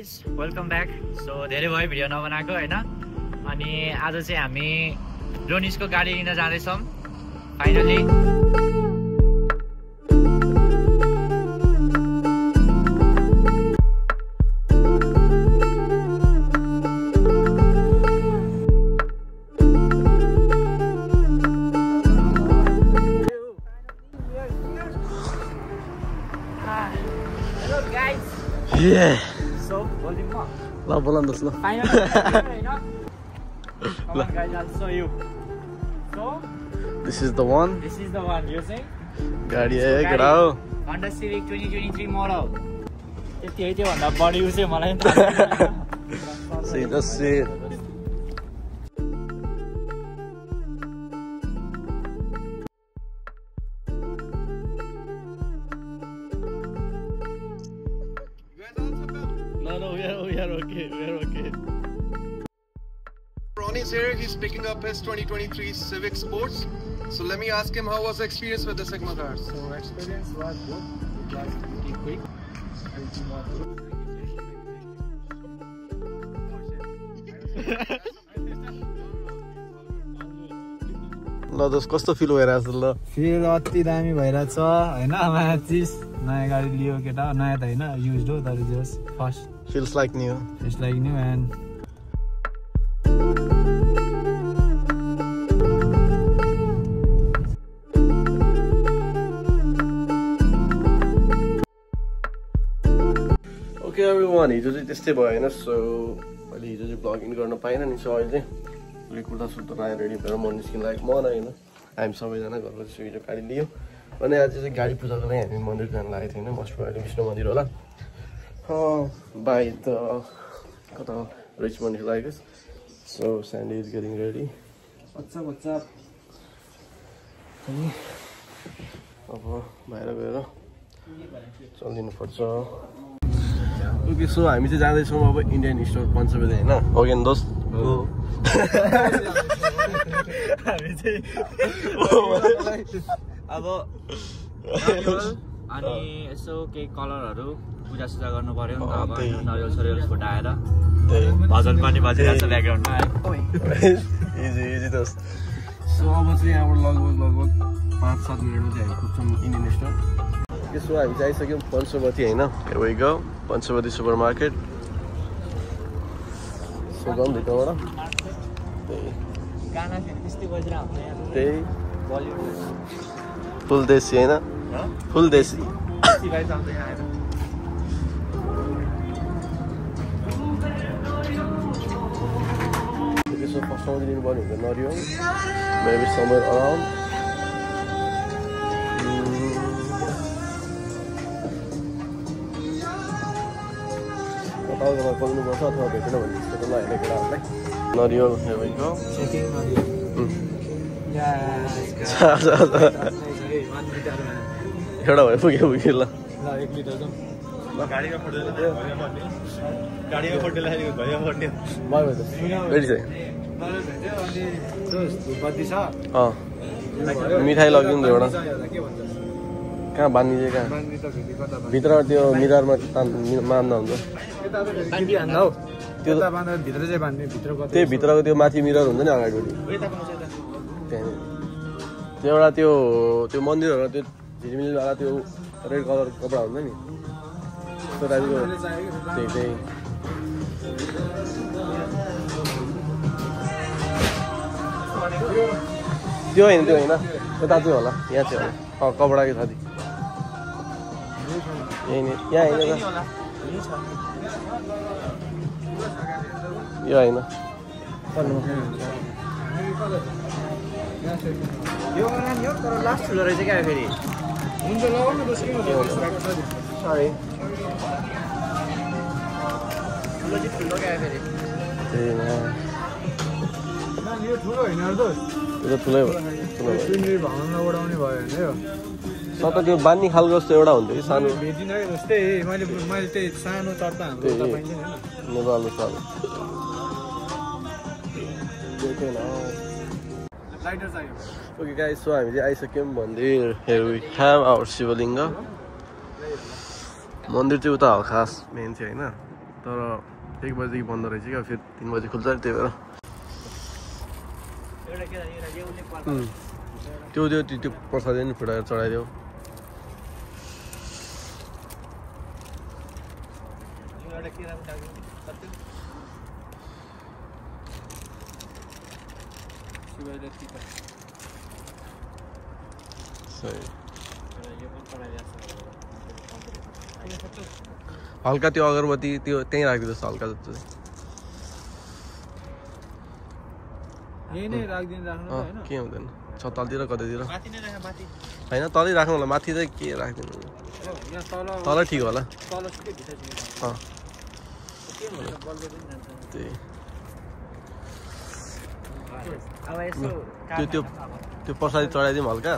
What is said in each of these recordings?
Guys welcome back. So धेरै भयो video नबनाएको होइन। अनि आज चाहिँ हामी रोनिसको गाडी लिन जाँदैछौँ finally. Hello guys. Yeah. So, holding up. La bolan dos lo. Finally, come on guys, I'll show you. So, This is the one. this is the one you're saying. गाडी आयो केटाओ. Honda Civic 2023 model. त्यति है त्यो भन्दा बढी उ चाहिँ मलाई थाहा छैन। See the seat. No, we are okay. We are okay. Ronnie's here. He's picking up his 2023 Civic Sports. So let me ask him, how was the experience with the Sigma cars? So experience was good. It was pretty quick. ल दोस्त कस्तो feel भइरहेछ ल? Feel अति दामी भइरहेछ हैन। नयाँ चिज, नयाँ गाडी लियो केटा। नयाँ त हैन, युज्ड हो तर जस first Feels like new. It's like new and Okay everyone, हिजो चाहिँ त्यस्तै भयो हैन। सो अहिले हिजो चाहिँ ब्लगिङ गर्न पाइनँ नि। सो अहिले चाहिँ कुर्ता सुर्ता लगाएर रेडी भएर म निस्किन लागेको म होइन। हामी सबैजना घरको चाहिँ हिजो गाडी लियो। अनि आज चाहिँ गाडी पूजाको लागि हामी मन्दिर जान लागेको थियौँ होइन। मस्ट अहिले विष्णु मन्दिर होला। बाई त कता रिचमन्ड हिल लागेको। So sandy is getting ready. बच्चा अनि अब बाहिर गएर चलिदिनु पर्छ। ओके सो हामी चाहिँ जाँदैछौँ अब इन्डियन स्टोर पञ्चबेदी होइन। ओके दोस्त हामी चाहिँ अब अनि यसो केही कलरहरू पूजासुजा गर्नु पर्यो नि त। अब नरिवल सरिवल फुटाएर भजन पनि बजिरहेको छ ब्याकग्राउन्डमा है। इजी दोस्त। सो अब चाहिँ यहाँबाट लगभग 5-7 मिनटमा चाहिँ हामी पुग्छौँ इन्डियन स्टोर। यसो हामी चाहिँ आइसक्यौँ पञ्चवती होइन। Here we go, Panchavati super market. सो गाउँ भित्रबाट गाना फेरि त्यस्तै बजिरहेको हुन्छ यहाँ त्यही बलिउड फुल देसी होइन, फुल देसी। सिकाइ चल्छ यहाँ आएर। यसो फर्स्टमा दिनु पर्ने हुन्छ नरिवल मेबी समवेयर अराउन्ड कताबाट खोल्नुपर्छ अथवा भेटेन भने त्यस्तो त नहेर्ने केटाहरूलाई नरिवल हेरेको एउटा भए पुग्यो ल। 1 लिटर जाउँ। भयो रेडी चाहिँ मिठाई लगिदिनु त एउटा। कहाँ बाँध्ने चाहिँ कहाँ भित्र त्यो मिररमा मान्दा हुन्छ त्यो त्यही भित्रको त्यो माथि मिरर हुन्छ नि अगाडिपट्टि त्यहाँनिर त्यो एउटा त्यो मन्दिरहरू त्यो झिलिमिलीवाला त्यो रेड कलर कपडा हुन्छ नि त्यो टाइपको त्यही त्यो होइन यता चाहिँ होला यहाँ चाहिँ होला कपडाकै साथी यही नै यहाँ होइन यो होइन यो तर लास्ट ठुलो रहेछ क्या फेरि। हुन्छ लगाउनु त सरी ठुलो चाहिँ ठुलो क्या फेरि। त्यही यो ठुलो होइन त यो ठुलै भयो भावना उडाउने भयो भने यो सबै त्यो बानी खालको जस्तो एउटा हुन्थ्यो कि सानो भेटिन जस्तै मैले त्यही सानो चट्टा हाम्रो उता पाइन्छ नि नेपालको सानो लाइटर चाहियो। ओके गाइस सो हामी चाहिँ आइसक्यौँ मन्दिर। Here we have our शिवलिङ्ग। मन्दिर चाहिँ उता हो खास मेन चाहिँ होइन। तर 1 बजेदेखि बन्द रहेछ क्या फेरि 3 बजे खुल्छ त्यही भएर त्यो प्रसादले नि फुटाएर चढाइदेऊ हल्का त्यो अगरबत्ती त्यो त्यहीँ राखिदिनुहोस् हल्का जस्तो के हुँदैन छ तलतिर कतैतिर होइन तलै राख्नु होला माथि चाहिँ के राखिदिनु तल ठिक होला त्यो प्रसादी चढाइदिउँ हल्का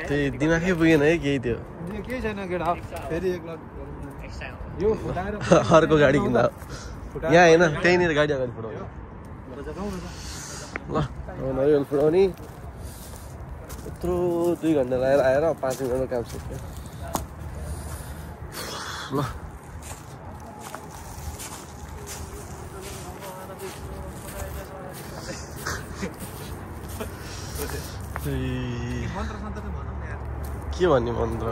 त्यही दिमागै पुगेन है केही त्यो अर्को गाडी किन्दा यहाँ होइन त्यहीँनिर गाडी अगाडि फुटाउने ल नरिवल फुटाउने यत्रो 2 घन्टा लगाएर आएर 5 मिनटमा काम सक्यो ल के भन्ने मन्त्र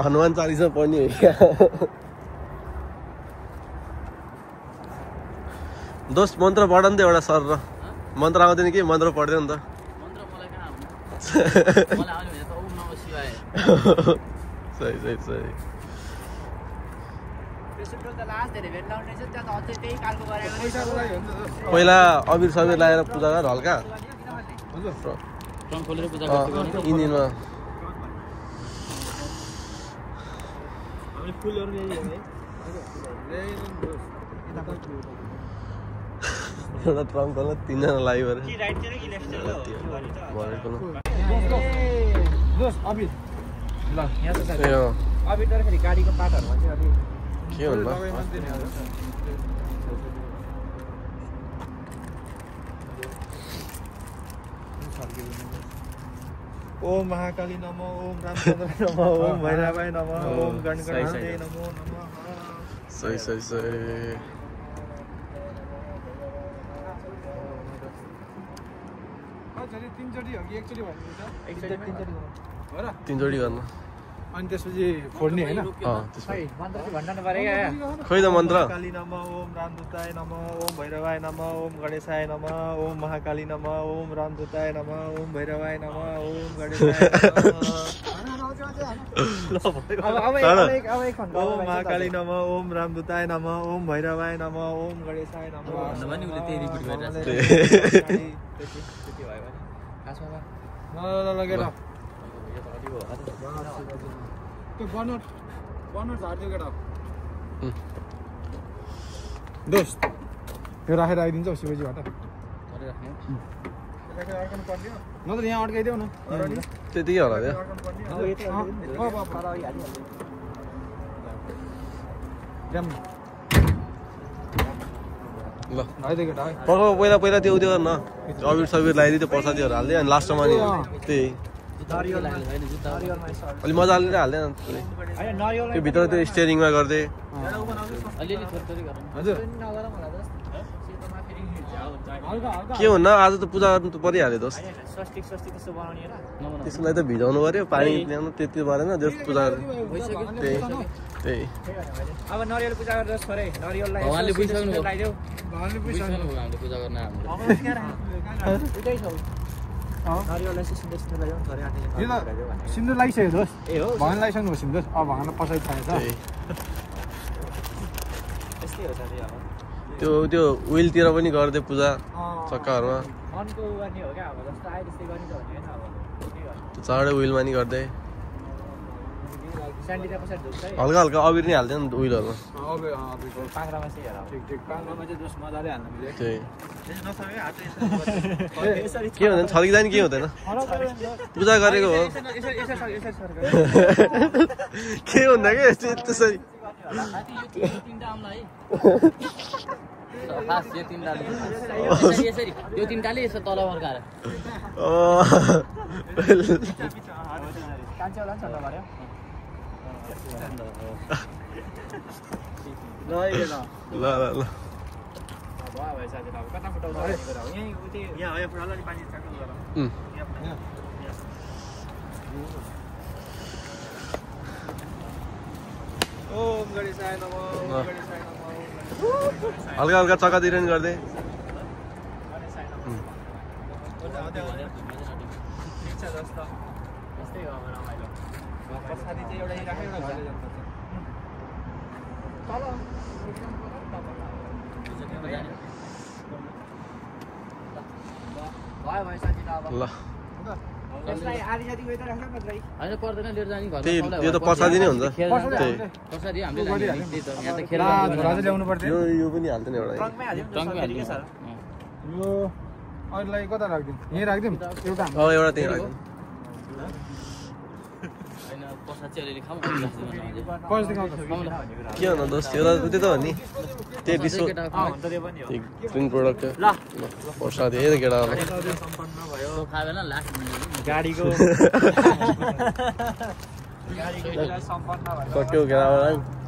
हनुमान चालिसा पढ्ने हो क्या दोस्त मन्त्र पढ नि त एउटा सर र मन्त्र आउँदैन कि मन्त्र पढ्दैन नि त सही सही सही पहिला अबिर सबीर लगाएर पूजा गर हल्का इन्जिनमा एउटा ट्रङ्क होला 3 जना लाग्यो अरे के होला ओम महाकाली नमो ओम रामचन्द्र नमो ओम भैरवाय नमो ओम गणगणाय नमो नमः सही सही सही तीनचोटि गर्न अनि त्यसपछि फोड्ने हैन खोइ त मन्त्र काली नमः ओम रामदूताय नमः ओम भैरवाय नमः ओम गणेशाय नमः ओम महाकाली नमः ओम रामदूताय नमः ओम भैरवाय नमः ओम गणेशाय ओम महाकाली नमः ओम रामदूताय नमः ओम भैरवाय नमः ओम गणेशाय नमः दोस्त यो राखेर आइदिन्छ शिवजीबाट नत्र यहाँ अड्काइदेऊ न त्यति होला ल पहिला पहिला त्यो त्यो गर्न अबिर सबिर लगाइदियो त्यो प्रसादीहरू हाल्दै अनि लास्टमा नि त्यही अलि मजाले हाल्दैन त्यो भित्र त्यो स्टियरिङमा गर्दै के हुन्न आज त पूजा गर्नु त परिहाल्यो दोस्त त्यसको लागि त भिजाउनु पर्यो पानी ल्याउनु त्यति परेन जस पूजा त्यही त्यही अब नरिवल पूजा गर्दछ थोरै नरिवललाई भगवानले बुझिसक्नु भयो भगवानले बुझिसक्नु भयो हामीले पूजा गर्न नरिवललाई सिन्दुर सिन्दुर लगाउनु थोरै आटे यो त सिन्दुर लगाइसक्यो दोस्त ए हो भगवान लगाइसक्नु भयो सिन्दुर अब भगवानलाई पसाइ थाहा छ यस्तै हो साथै अब त्यो त्यो विलतिर पनि गर्दै पूजा चक्काहरुमा मनको गर्ने हो क्या अब जस्तो आइ त्यस्तै गर्ने त भन्ने हैन अब त्यो चाँडै विलमा नि गर्दै हल्का हल्का अबिर नै हाल्दैन नि त उइलहरुमा पाङ्रामा चाहिँ हेर ठिक ठिक पाङ्रामा चाहिँ जोस मजाले हाल्नु मिल्यो त्यही नसके हात के हुँदैन छल्किँदैन के हुँदैन पूजा गरेको हो के हुँदा के त्यसरी यो तिनटाले यसो तल फर्काएर ल ल ल ओम गणेशाय नमः ओम गणेशाय नमः हल्का हल्का चक्कातिर नि गर्दै ल होइन पर्दैन लिएर जाने घरमा त्यो त पछाडि नै हुन्छ पछाडि हामीले यहाँ त खेल यो पनि हाल्छ नि एउटा यो अरूलाई कता राख्दिउँ यहीँ राख्दिउँ एउटा एउटा त्यही राख्दिउँ पछाडि चाहिँ अलिअलि खाउँ के भन्नु दोस्त त्यो त हो नि त्यही डिस्को क्लिन प्रोडक्ट प्रसाद यही त केटाहरूलाई खाँदैन लास्ट गाडीको सक्यो केटाहरूलाई